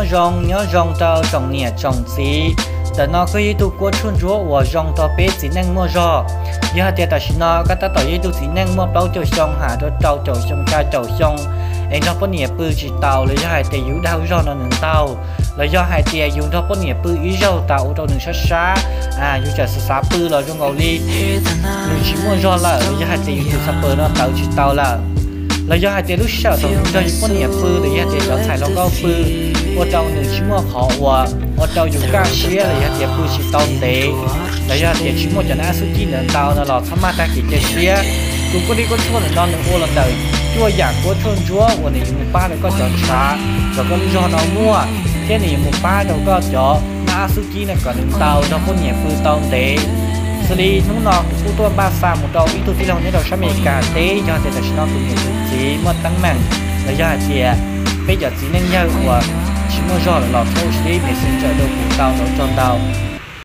Nyob zoo, nyob zoo rau tsoom niam tsoom txiv. Ntawm no koj yog ib tug kuab tshuaj ntsuab uas zoo rau peb txiv neej muaj zog. Yog hais tias tam sim no koj tab tom yog ib tug txiv neej muaj plaub caug xyoo hais rau rau caum xyoo, xya caum xyoo, es nrog poj niam pw tsis taus los yog hais tias yus dag zog no nws ntau, los yog hais tias yus nrog poj niam pw ib zaug tas ua rau nws sab sab, yus txawm xav xav pw los zoo nkaus li nws tsis muaj zog lawm, los yog hais tias yus tus xav pw no tawv tsis tau lawm, los yog hais tias lub sij hawm thaum yus nrog yus poj niam pw los yog hais tias cov ntxhais hluas nkauj pw ua rau nws tsis muaj qhov uas ua rau yus kaj siab los yog hais tias pw tsis tau ntev, los yog hais tias tsis muaj cov nab xub cib ntawd ntau no los txhob maj tag kev cia siab. Tus kuab dib kuab tshuaj ntawm no nws ua los ntawm cuaj yam kuab tshuaj ntsuab uas nws yuav mus pab rau koj cov ntshav kom koj lub zog no muaj, thiab nws yuav mus pab rau koj cov nab xub cib no kom nws ntau nrog poj niam pw tau ntev. Xws li hnub no kuv kuj tuaj npaj xa mus rau ib tug tij laug nyob rau sab Amelikas teb, yog tias tam sim no tus niam tus txiv muaj teeb meem, los yog hais tias peb cov txiv neej yawg uas tsis muaj zog lawm los txhob ua siab, Messenger rau kuv tau, ntau tsaug ntau.